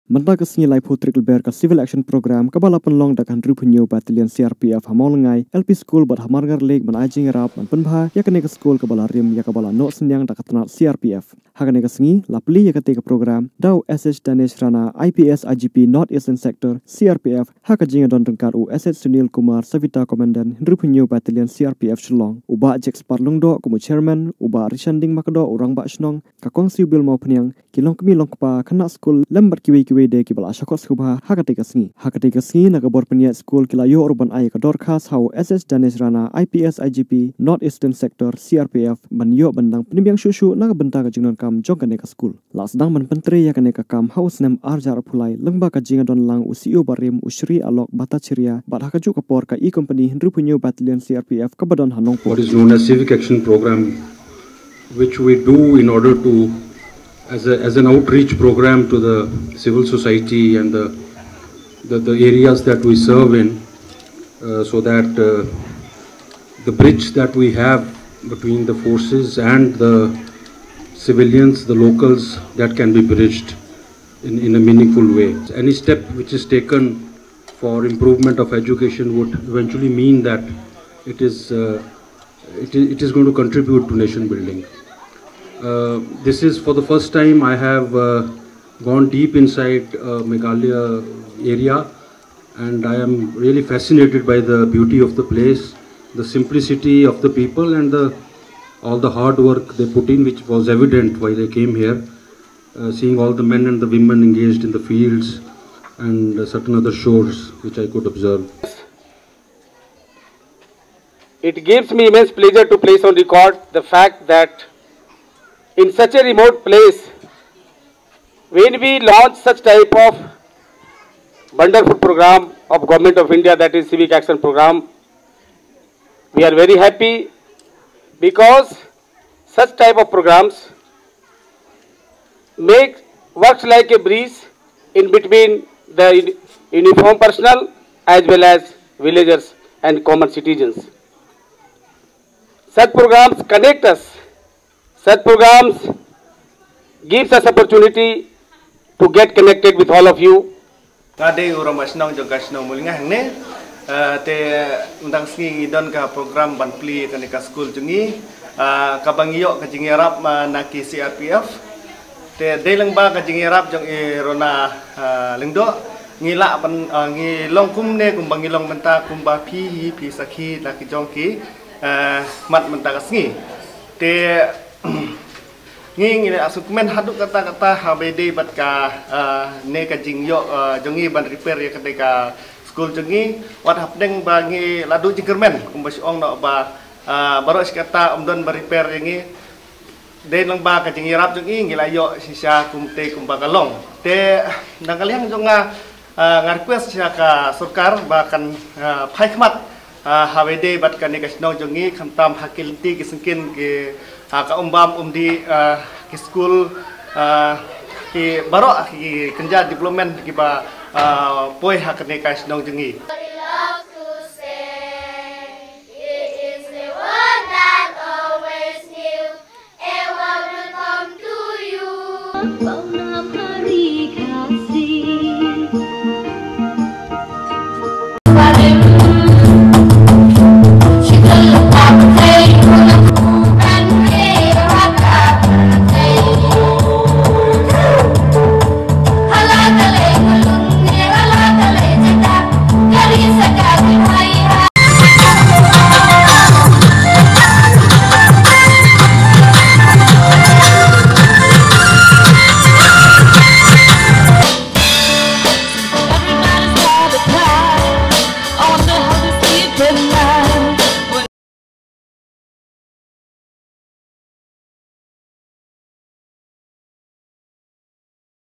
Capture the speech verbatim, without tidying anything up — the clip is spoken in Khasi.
Mynta ka sngi laiphew tarik Lber ka Civil Action Program kaba la pynlong da ka hynriewphew hynñiew Battalion C R P F ha Mawlyngngai L P School bad ha Marngar Lake ban ai jingïarap ban pynbha ïa kane ka skul kaba la rim ïa kaba la noh synñiang da ka tnat C R P F. Ha kane ka sngi la plie ïa kata ka program da u S H Danesh Rana, I P S, I G P, North Eastern Sector, C R P F, ha ka jingïadon ryngkat u S H Sunil Kumar, Savita Commandant, hynriewphew hynñiew Battalion C R P F Shillong, u Bah Jack Spar Lyngdoh kum u Chairman, u Bah Rishanding Makdoh, u Rangbah Shnong, ka Kong Siewbill Mawphniang, ki longkmie longkpa, khynnah skul lem bad kiwei kiwei de kiba la shah khot sngewbha ha kata ka sngi. Ha kata ka sngi na ka bor pynïaid skul ki la ïoh ruh ban ai ka dorkhas ha u S H Danesh Rana, I P S, I G P, North Eastern Sector, C R P F, ban ïoh ban dang pynbiang shuh shuh na ka bynta ka jingdonkam jong kane ka skul. La sdang ban pyntrei ïa kane ka kam ha u snem ar hajar arphew lai lyngba ka jingïadon lang u C E O barim u Shri Alok Bhattacharya bad ha kajuh ka por ka E Company hynriewphew hynñiew Battalion C R P F kaba don ha Nongpoh. What is known as Civic Action Program, which we do in order to, as a, as an outreach program to the civil society and the, the, the areas that we serve in, uh, so that, uh, the bridge that we have between the forces and the civilians, the locals, that can be bridged in, in a meaningful way. Any step which is taken for improvement of education would eventually mean that it is, uh, it, i- it is going to contribute to nation building. Uh, this is for the first time I have, uh, gone deep inside, uh, Meghalaya area, and I am really fascinated by the beauty of the place, the simplicity of the people, and the, all the hard work they put in, which was evident while I came here, uh, seeing all the men and the women engaged in the fields and, uh, certain other chores which I could observe. It gives me immense pleasure to place on record the fact that in such a remote place, when we launch such type of wonderful program of Government of India, that is Civic Action Program, we are very happy, because such type of programs make, works like a bridge in between the uni- uniform personnel as well as villagers and common citizens. Such programs connect us. Such programs gives us opportunity to get connected with all of you. Nga dei u rangbah shnong jong ka shnong Mawlyngngai hangne. Eh, te mynta ka sngi ngi don ka program ban plie kane ka skul jong ngi, eh, kaba ngi ïoh ka jingïarap, eh, na ki C R P F. Te dei lyngba ka jingïarap jong i Rona, eh, Lyngdoh, ngi lah ban, eh, ngi long kumne kumba ngi long mynta, kumba phi hi phi sakhi da ki jong ki, eh, mat mynta ka sngi. Te ngi ngi la sngewkmen haduh katta katta haba ïadei bad ka, ah, ne ka jingïoh, ah, jong ngi ban repair ïa kane ka skul jong ngi, wat hapdeng ba ngi la duh jingkyrmen kumba shu ong noh ba, ah, baroh shi katta ym don ba repair ïa ngi. Dei lyngba ka jingïarap jong ngi ngi la ïoh shisha kumte kumba ka long. Te na ka liang jong nga, ah, nga request sha ka sorkar ba kan, ah, phai khmat, ah, haba ïadei bad kane ka shnong jong ngi, khamtam ha ki lynti ki syngkien ki, ah, ka um bam um dih, ah, ki skul, ah, ki baroh ki kynja development kiba, ah, poi ha kane ka shnong jong ngi. It is the word that always new. A warm welcome to you.